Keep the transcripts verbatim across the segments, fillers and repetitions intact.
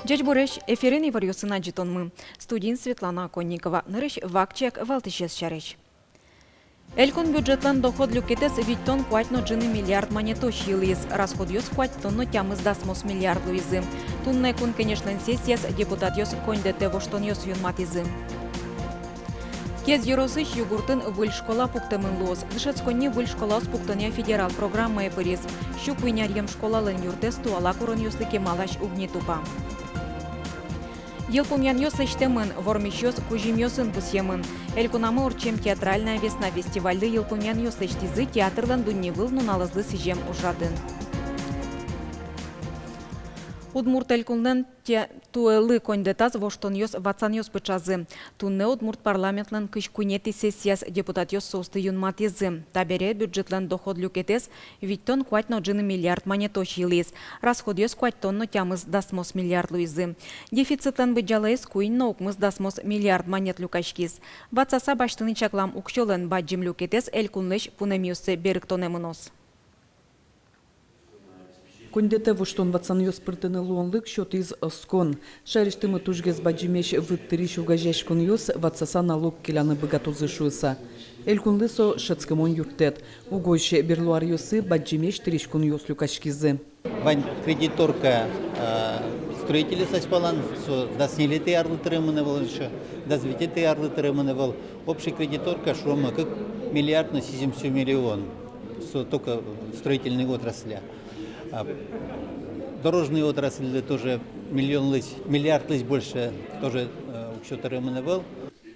Ӟечбуресь! Эфирын иворъёсын адӟытонмы. Студиын Светлана Оконникова. Нырысь вакчияк валтӥсез сярысь. Элькун бюджетлэн доход люкетэз витьтон куать но ӝыны миллиард манетозь йылӥз, расходъёс куатьтон но тямыс дасмос миллиард луизы. Туннэ Кун Кенешлэн сессияз депутатъёс коньдэтэ воштонъёс юнматӥзы. Кез ёросысь Югуртын выль школа пуктэмын луоз. Дышетсконни выль школаос пуктонъя федерал программае пыриз. Сю куинь аръем школалэн юртэз туала куронъёслы кемалась уг ни тупа. Йылпумъянъёс лэсьтэмын, вормисьёс кузьымъёсын пусъемын. Элькунамы ортчем «Театральная весна» фестивальлы йылпумъянъёс лэсьтӥзы театрлэн дунневыл нуналэзлы сӥзем ужрадын. Удмурт Элькунлэн те-, туэлы коньдэтаз воштонъёс, ватсанъёс пыӵазы. Туннэ Удмурт парламентлэн кызь куинетӥ сессияз депутатъёс соосты юнматӥзы. Табере бюджетлэн доход люкетэз витьтон куать но ӝыны миллиард манетозь йылӥз, расходъёс куатьтон но тямыс дасмос миллиард луизы. Дефицитлэн быдӟалаез куинь но укмыс дасмос миллиард манет люкаськиз. Ватсаса басьтыны чаклам уксёлэн бадӟым люкетэз Элькунлэсь пунэмъёссэ берыктонэ мыноз. Коньдэтэ воштон-ватсанъёс пыртыны луонлык сётӥз оскон. Шаерысьтымы тужгес бадӟымесь выт тырись огазеяськонъёс ватсаса налог келяны быгатозы шуыса. Элькунлы со шӧдскымон юрттэт. Угось берло аръёсы бадӟымесь тыриськонъёс люкаськизы. Вань кредиторка, э, строительёс азьпалан, со дас ньылетӥ арлы тыремын ӧвӧл, ещё дас витетӥ арлы тыремын ӧвӧл. Общий кредиторка, шуом, кык миллиард но сизьымсю миллион. Со только строительной отрасли. А дорожной отрасльлы тоже миллионлэсь, миллиардлэсь больше тоже, э, уксё тыремын ӧвӧл.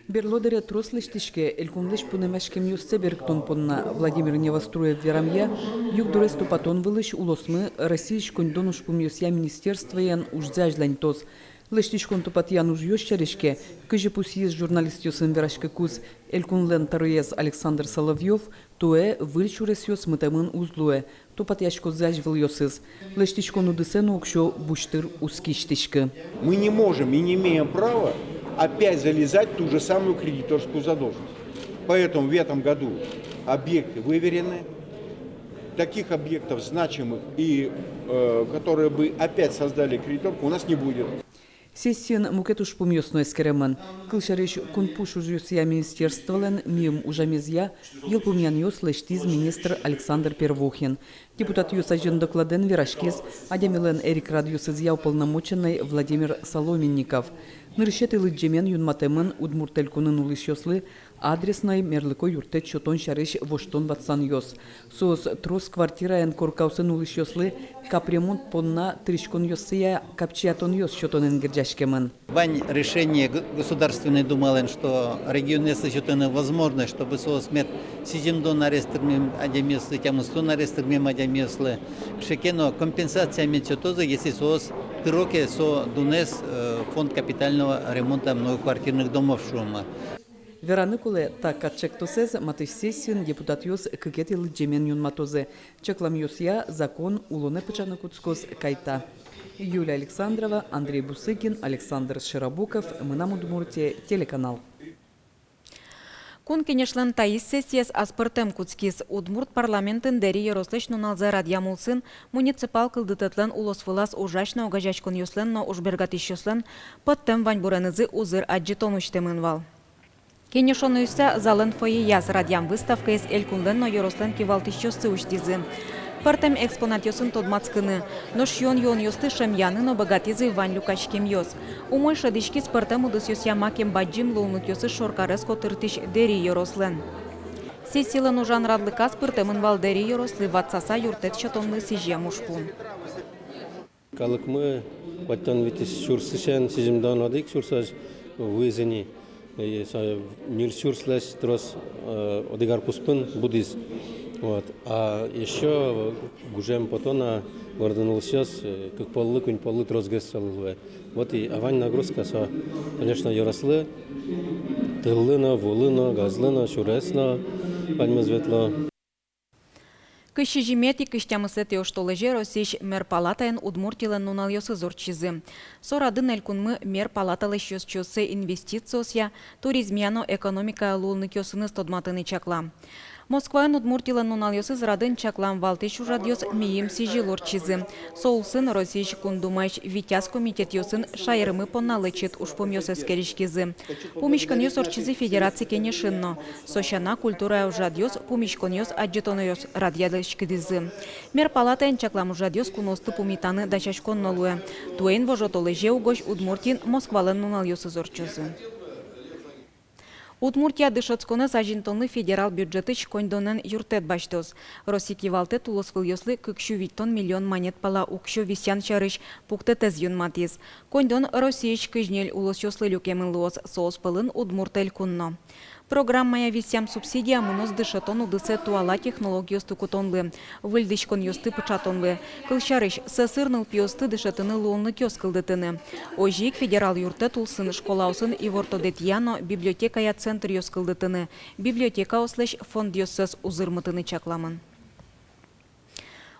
Берло дыре трос лэсьтӥське. Элькунлэсь пунэмаськемъёссэ берыктон понна, Владимир Невоструев верамъя, югдурез тупатон вылысь улосмы Россиысь коньдон ужпумъёсъя министерствоен ужзэ азьланьтоз. Лэсьтӥськон-тупатъян ужъёс сярысь ке, кызьы пусйиз журналистъёсын вераськыкуз Элькунлэн тӧроез Александр Соловьёв, туэ выль сюресъёс мытэмын уз луэ, тупатъяськозы азьвылъёсыз. Лэсьтӥськон удысэ но уксё бусьтыр уз кисьтӥськы. Мы не можем и не имеем права опять залезать в ту же самую кредиторскую задолженность. Поэтому в этом году объекты выверены. Таких объектов значимых и, э, которые бы опять создали кредиторку, у нас не будет. Сессиын мукет ужпумъёс но эскеремын. Кылсярысь, кунпуш ужъёсъя министерстволэн миым ужамезъя йылпумъянъёс лэсьтӥз министр Александр Первухин. Депутатъёс азьын докладэн вераськиз адямилэн эрикрадъёсызъя уполномоченный Владимир Соломенников. Нырысетӥ лыдӟемен юнматэмын Удмурт Элькунын улӥсьёслы адресной мерлыко юрттэт сётон сярысь воштон-ватсанъёс. Соос трос квартираен коркаосын улӥсьёслы капремонт понна тыриськонъёссыя капчиятонъёс сётонэн герӟаськемын. Вань решение Г-, Государственной Думалэн, что регионъёслы сётыны возможность, чтобы соос мед сизьымдон арес тырмем адямиослы, тямыстон арес тырмем адямиослы. Кыӵе ке но компенсация мед сётозы, если соос тыро ке со дунэз, э, фонд капитального ремонта многоквартирных домов, шуом. Вераны кулэ, та катчектосэз матысь сессиын депутатъёс кыкетӥ лыдӟемен юнматозы. Чакламъёсъя, закон улонэ пыӵаны кутскоз кайта. Юлия Александрова, Андрей Бусыгин, Александр Широбоков, «Мынам Удмуртие» телеканал. Кун Кенешлэн таиз сессияз аспӧртэм кутскиз. Удмурт парламентын Дэри ёрослэсь нуналзэ радъям улсын муниципал кылдытэтлэн улос вылаз ужась но огазеяськонъёслэн но ужбергатӥсьёслэн пӧртэм ваньбуренызы узыр адӟытон усьтэмын вал. Кенешонъёсъя залэн фойеяз радъям выставкаез элькунлэн но ёрослэн кивалтӥсьёссы усьтӥзы. Пӧртэм экспонатъёсын тодматскыны, нош юон-юонъёсты шӧмъяны но быгатӥзы вань люкаськемъёс. Умой шӧдӥськиз пӧртэм удысъёсъя макем бадӟым луонлыкъёсыз шоркарез котыртӥсь Дэри ёрослэн. Сессилэн ужан радлыказ пыртэмын вал Дэри ёрослы ватсаса юрттэт сётонлы сӥзем ужпум. Калыкмы куатьтон витьтон сюрсысен сизьымдон одӥг сюрсозь вуиз ини. И со ньыль сюрслэсь трос, э, одӥг ар куспын будӥз. Вот. А ещё гужем потон-а, городын улӥсьёс, э, кык поллы, куинь поллы тросгес солы луэ. Вот и вань нагрузка со, конечно, ёрослы, тыллы но, вулы но, газлы но, сюрес но ваньмыз ветло. Кызь сизьыметӥ — кызь тямысэтӥ оштолэзе Россиысь Мер палатаын Удмуртилэн нуналъёсыз ортчизы. Со радын элькунмы Мер палаталэсь ёзчиоссэ инвестициосъя, туризмъя но экономикая луонлыкъёсыныз тодматыны чакла. Москваын Удмуртилэн нуналъёсыз радын чаклам валтӥсь ужрадъёс мийым сӥзьыл ортчизы. Со улсын Россиысь Кун Думаысь витяз комитетъёсын шаермы понна лэчыт ужпумъёс эскериськизы. Пумиськонъёс ортчизы Федераци Кенешын но. Со сяна, культурая ужрадъёс, пумиськонъёс, адӟытонъёс радъяськылӥзы. Мер палатаен чаклам ужрадъёс куноосты пумитаны дасяськон но луэ. Туэ инвожо толэзе угось Удмуртиын Москвалэн нуналъёсыз ортчозы. Удмуртия дышетсконэз азинтонлы федерал бюджетысь коньдонэн юрттэт басьтоз. Россия кивалтэт улосвылъёслы кык сю витьтон миллион манет пала уксё висъян сярысь пуктэтэз юнматӥз. Коньдон Россиысь кызь ньыль улосъёслы люкемын луоз, соос пӧлын Удмурт Элькун но. Программая висъям субсидия мыноз дышетон удысэ туала технологиосты кутонлы, выльдӥськонъёсты пыӵатонлы. Кылсярысь, сӧсыр нылпиосты дышетыны луонлыкъёс кылдытыны. Озьы ик федерал юрттэт улсын школаосын ивортодэтъя но библиотекая центръёс кылдытыны, библиотекаослэсь фондъёссэс узырмытыны чакламын.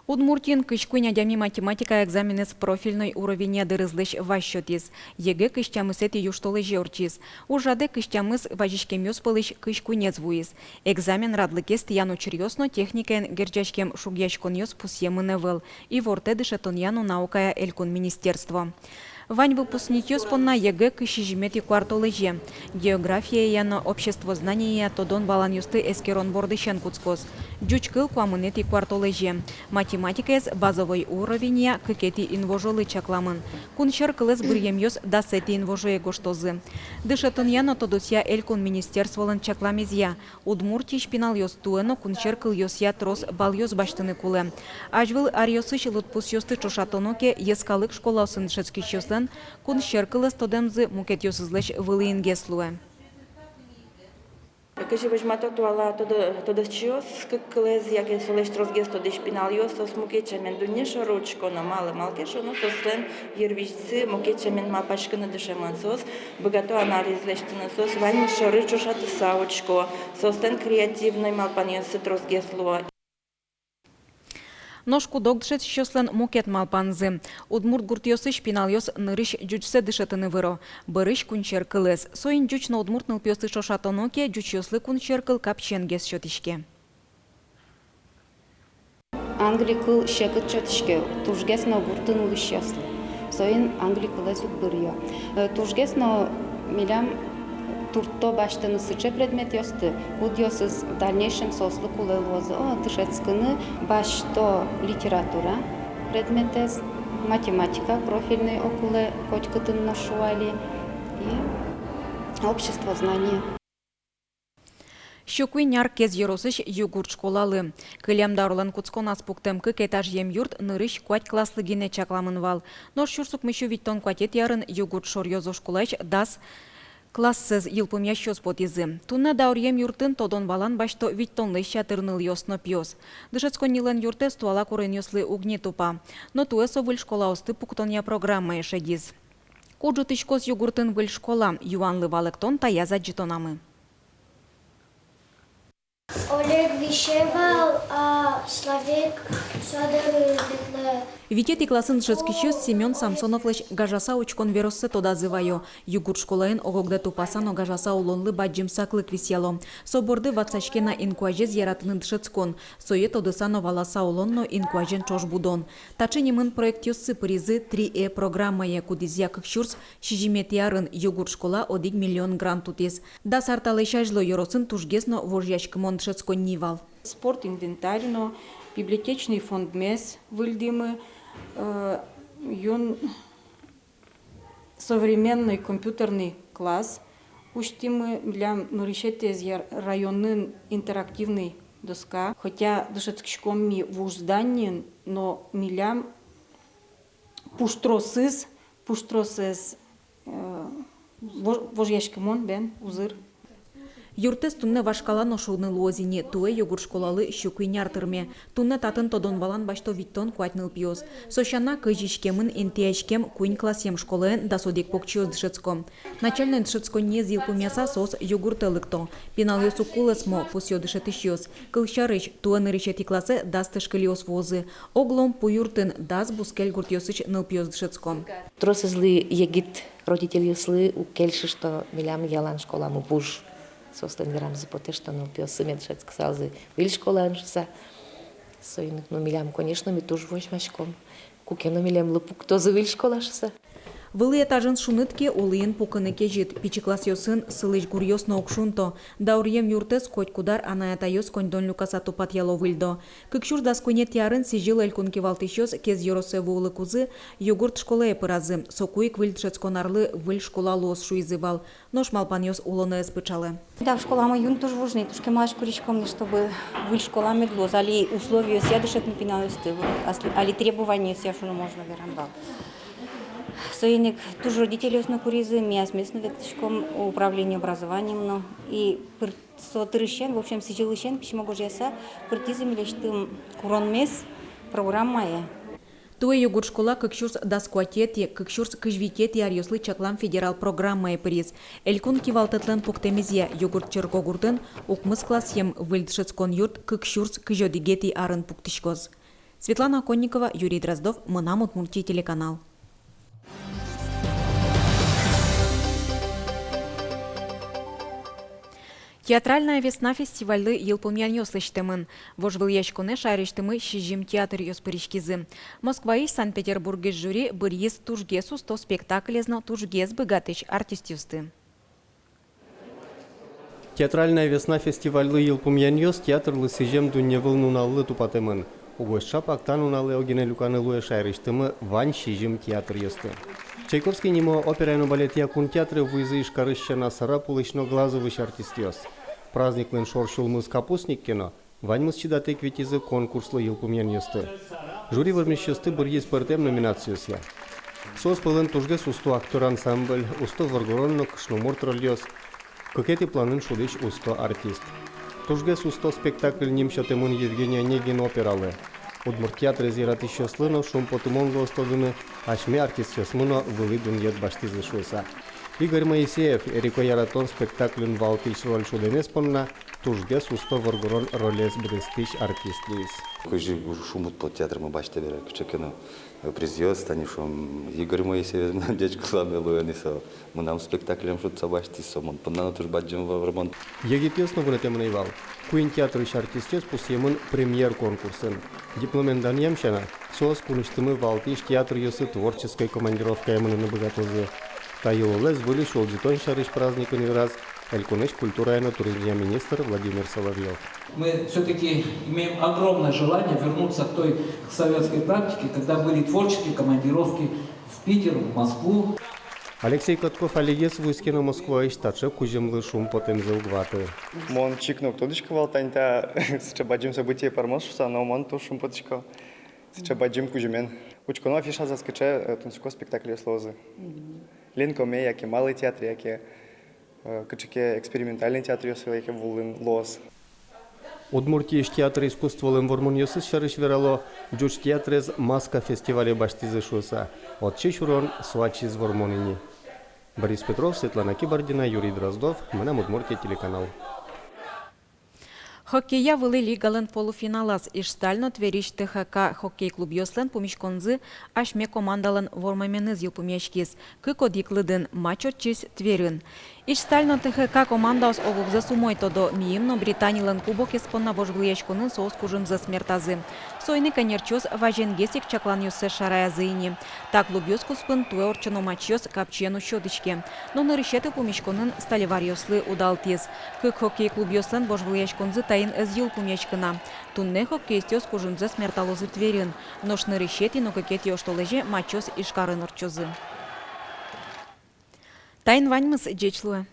Удмуртиын кызь куинь адями математикая экзаменэз профильной уровенья дырызлэсь вазь сётӥз. ЕГЭ кызь тямысэтӥ южтолэзе ортчиз. Ужрадэ кызь тямыс вазиськемъёс пӧлысь кызь куинез вуиз. Экзамен радлыкез тӥян учыръёс но техникаен герӟаськем шугъяськонъёс пусъемын ӧвӧл, ивортэ дышетонъя но наукая элькун министерство. Вань выпускникъёс понна ЕГЭ кызь сизьыметӥ куартолэзе. Географияя но обществознаниея тодон-валанъёсты эскерон бордысен кутскоз. Ӟуч кыл куамынэтӥ куартолэзе. Математикаез базовой уровенья кыкетӥ инвожолы чакламын. Кунсьӧр кылэз быръемъёс дасэтӥ инвожое гожтозы. Дышетонъя но тодосъя элькун министерстволэн чакламезъя, Удмуртиысь пиналъёс туэ но кунсьӧр кылъёсъя трос баллъёс басьтыны кулэ. Азьвыл аръёсысь лыдпусъёсты ӵошатоно ке, йӧскалык школаосын дышетскисьёслэн кунсьӧр кылэз тодэмзы мукетъёсызлэсь вылӥнгес луэ. Кызьы возьмато туала тодо-, тодосчиос кык кылэз, яке солэсь тросгес тодӥсь пиналъёс, соос мукет сямен дунне шоры учко но, малы, малы ке шуоно, соослэн йырвизьсы мукет сямен малпаськыны дышемын, соос быгато анализ лэсьтыны, соос ваньмыз шоры ӵошатыса учко, соослэн креативной малпанъёссы тросгес луо. Нош куд-ог дышетӥсьёслэн мукет малпанзы. Удмурт гуртъёсысь пиналъёс нырысь ӟучсэ дышетыны выро, бӧрысь кунсьӧр кылэз. Соин ӟуч но удмурт нылпиосты ӵошатоно ке, ӟучъёслы кунсьӧр кыл капчиенгес сётӥське. Англи кыл секыт сётӥське тужгес но гуртын улӥсьёслы. Соин англи кылэз уг быръё. Э, тужгес но милям туртто басьтыны сыӵе предметъёсты, кудъёсыз в дальнейшем соослы кулэ луозы. О, дышетскыны басьто литература предметэз, математика профильной, о, кулэ котькытын но, шуо али, и обществознание. Сю куинь ар Кез ёросысь Югурт школалы. Кылем даурлэн кутсконаз пуктэм кык этажъем юрт нырысь куать класслы гинэ чакламын вал. Нош сюрс укмыссю витьтон куатетӥ арын Югурт шоръёзо школаысь дас классэз йылпумъясьёс потӥзы. Туннэ дауръем юртын тодон-валан басьто витьтонлэсь ятыр нылъёс но пиос. Дышетсконнилэн юртэз туала куронъёслы уг ни тупа. Но туэ со выль школаосты пуктонъя программае шедиз. Ку ӝутӥськоз Югуртын выль школа, юанлы валэктон таяз адӟытонамы. Олег висе вал, а Славик со доры ветлэ. Витетӥ классын дышетскисьёс Семён Самсоновлэсь гажаса учкон вероссэ тодазы вайо. Югурт школаын ог-огдэ тупаса но гажаса улонлы бадӟым саклык висъяло. Со борды ватсаське на инкуазез яратыны дышетскон, сое тодыса но валаса улон но инкуазен ӵош будон. Таӵе нимын проектъёссы пыризы «Три Э» программае, кудӥзъя кык сюрс сизьыметӥ арын Югурт школа одӥг миллион грант утӥз. Дас ар талэсь азьло ёросын тужгес но вожъяськымон дышетсконни вал. Спорт инвентарь но библиотечный фондмес выльдӥмы, э, юн современной компьютерный класс усьтӥмы, милям нырысетӥез я районын интерактивный доска. Хотя дышетскиськом ми вуж зданиын, но милям пуштросыз, пуштросыз, э, вож-, вожъяськымон бен узыр. Юртэз туннэ вашкала но шуыны луоз ини, туэ Югурт школалы сю куинь ар тырме. Туннэ татын тодон-валан басьто витьтон куать нылпиос. Со сяна, кызь иськемын интыяськем куинь классъем школаын дас одӥг покчиос дышетско. Начальной дышетсконниез йылпумъяса, соос Югуртэ лыкто. Пиналъёс уг кулэсмо, пусъё дышетӥсьёс. Кылсярысь, туэ нырысетӥ классэ дас тышкылиос вуозы. Оглом пу юртын дас бускель гуртъёсысь нылпиос дышетско. Тросэзлы егит родительёслы уг кельшы, что милям ялан школамы вуж. Соослэн верамзы потэ, что нылпиоссы мед дышетскысалзы выль школаын шуыса. Соин ик, ну, милям, конечно, ми туж возьмаськом, куке но милемлы пуктозы выль школа шуыса. Вылӥ этажын шуныт ке, улӥын пукыны кезьыт. Пичи классъёсын сылӥсь гуръёс но уг шунто. Дауръем юртэз котькуд ар анай-атайёс коньдон люкаса тупатъяло, выльдо. Кык сюрс дас куинетӥ арын сӥзьыл элькун кивалтӥсьёс Кез ёросэ вуылыкузы Югурт школае пыразы. Соку ик выль дышетскон арлы выль школа луоз шуизы вал. Нош малпанъёс улонэ ӧз пыӵалэ. Да, школамы юн туж вуж ни, туж кемалась куриськом ни, чтобы выль школа мед луоз. Али условиосъя дышетыны пиналъёсты, вот, асли-, али требованиосъя шуыны можно вераны вал. Соин ик туж родительёс но куризы, ми асьмеос но ветлӥськом управление образованием но. И пыр-, со дырысен, в общем, сӥзьылысен письмо гожъяса, пыртӥзы милесьтым куронмес программае. Туэ Югурт школа кык сюрс дас куатетӥ, кык сюрс кызь витетӥ аръёслы чаклам федерал программае пыриз. Элькун кивалтэтлэн пуктэмезъя, Югурт черкогуртын укмыс классъем выль дышетскон юрт кык сюрс кызь одӥгетӥ арын пуктӥськоз. Светлана Оконникова, Юрий Дроздов, «Мынам Удмуртие» телеканал. «Театральная весна» фестивальлы йылпумъянъёс лэсьтэмын. Вожвылъяськонэ шаерысьтымы сизьым театръёс пыриськизы. Москваысь, Санкт-Петербургысь жюри быръиз тужгес усто спектаклез но тужгес быгатӥсь артистъёсты. «Театральная весна» фестивальлы йылпумъянъёс театрлы сӥзем дунневыл нуналлы тупатэмын. Угось ӵапак та нуналэ огинэ люканы луэ шаерысьтымы вань сизьым театръёсты. Чайковский нимо операя но балетъя кун театре вуизы Ижкарысь сяна, Сарапулысь но Глазовысь артистъёс. Праздниклэн шор сюлмыз капустник ке но, ваньмыз чидатэк витизы конкурслы йылпумъянъёсты. Жюри вормисьёсты быръиз пӧртэм номинациосъя. Соос пӧлын тужгес усто актёр ансамбль, усто воргорон но кышномурт рольёс, кыкетӥ планын шудӥсь усто артист. Тужгес усто спектакль ним сётэмын Евгений Онегин опералы. Удмурт театрез яратӥсьёслы но шумпотымон луоз тодыны, асьме артистъёсмы но вылӥ дунъет басьтӥзы шуыса. Игорь Моисеев «Эрико яратон» спектакльын валтӥсь роль шудэмез понна тужгес усто воргорон ролез быдэстӥсь артист луиз. Кызьы шумпотто театрмы басьтэ бере кыӵе ке но призъёс, тани шуом, Игорь Моисеев мынам ӟечкыламе луэ ни со. Мынам спектаклем шудса басьтӥз со, мон понна но туж бадӟым вормон. Егитъёс но вунэтэмын ӧй вал. Куинь театрысь артистъёс пусъемын премьер конкурсын. Дипломен данъям сяна, соос кунысьтымы валтӥсь театръёсы творческой командировкае мыныны быгатозы. Та йылолэз выльысь улӟытон сярысь праздникын вераз элькунысь культурая но туризмъя министр Владимир Соловьёв. Мы всё-таки имеем огромное желание вернуться к той, к советской практике, когда были творческие командировки в Питер, в Москву. Алексей Катков алигес вуиз ке но Москваысь, таӵе кузьымлы шумпотэмзэ уг ваты. Мон чик но уг тодӥськы вал, тани та сыӵе бадӟым событие пӧрмоз шуыса, но мон туж шумпотӥсько сыӵе бадӟым кузьымен. Учконо афишазэс, кыӵе, э, тунсыко спектакльёс луозы. Ленкоме яке малый театре, яке, э, кыӵе ке экспериментальный театръёсы яке вуылын луоз. Удмуртиысь театр искусстволэн вормонъёсыз сярысь верало, ӟуч театрез «Маска» фестивале басьтӥзы шуыса. Отчы сюрон со ачиз вормон ини. Борис Петров, Светлана Кибардина, Юрий Дроздов, «Мынам Удмуртие» телеканал. Хоккея вылӥ лигалэн полуфиналаз Ижсталь но Тверьысь ТХК хоккей клубъёслэн пумиськонзы асьме командалэн вормеменыз йылпумъяськиз. Кык одӥг лыдын матч ортчиз Тверьын. Ижсталь но ТХК командаос огогзэс умой тодо, миым но Британилэн кубокез понна вожвылъяськонын соос кужымзэс мертазы. Соин ик ӧнерчиос вазенгес ик чакланъёссэс шараязы ини. Та клубъёс куспын туэ ортчоно матчъёс капчиен уз сётӥське. Но нырысетӥ пумиськонын сталеваръёслы удалтӥз. Кык хоккей клубъёслэн вожвылъяськонзы таин ӧз йылпумъяськы на. Туннэ хоккеистъёс кужымзэс мерталозы Тверьын. Нош нырысетӥ но кыкетӥ оштолэзе матчъёс Ижкарын ортчозы. Таин ваньмыз, ӟеч луэ.